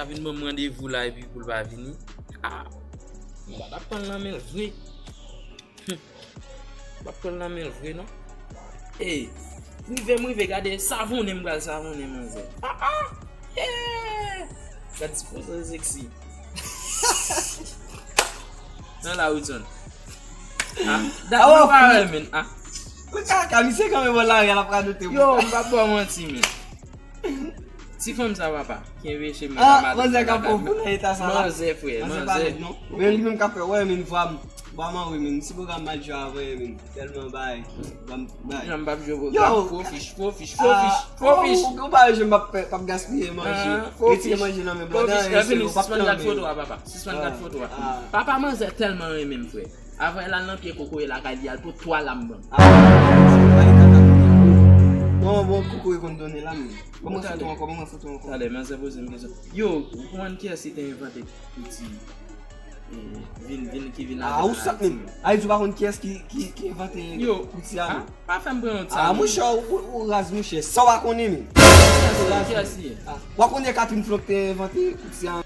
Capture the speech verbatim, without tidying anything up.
Vin ban m randevou la epi pou l pa vini. Ah, m pa t ap pran l nan men l vre. Hmm. M p ap pran l nan men l vre non. Ey, rive m rive gade savonnen m pral savonnen manzè. Ah ah! Yeah! Gad ti poze seksi. Nan la Wilson. Ah, dat mwen pa wè men. Ah. Ou kaka, misye kanpe bò lari a, l ap radote. Yo, m p ap ba w manti men. Ti fanm sa papa, ki enpeche mwen pa madanm. Ah, manzè k ap pran pou nan eta sa la. Manzè frè, manzè pa lèd non. Men li menm k ap fè, wè men vwa m, vwa m anwe men, si pwogram mal jwe avè men, tèlman bay, vwa m bay. Jan m p ap jwe pwogram, fo fich, fo fich, fo fich, fo fich. Ou pa wè jan m p ap fè, p ap gaspiye manje. Retire manje nan men bò dan, e se ou p ap tanmen. Sispann gad foto a papa, sispann gad foto a. Papa manzè tèlman renmen m frè. Avan l al nan pye kokoye lakay li, al pot twa lam ban m. Ah, se pa li kaka kokoye. Bon, bon, kokoye konn donnen lam. Ban mwen foto ankò, ban mwen foto ankò. Talè, manzè poze m kesyon. Yo, ou konn kiyès ki te envante kouti, eh, vin, vin, ki vin avè l? Ah, ou sòt menm. Ayiti, ou pa konn kiyès ki, ki, ki envante kouti a menm? Pa fè m pran yon ti. Ah, monchè, ou, ou raz, monchè. Sa w pa konnen menm. Kiyès li ye? Ah, w pa konnen Catherine Flo ki te envante kouti a?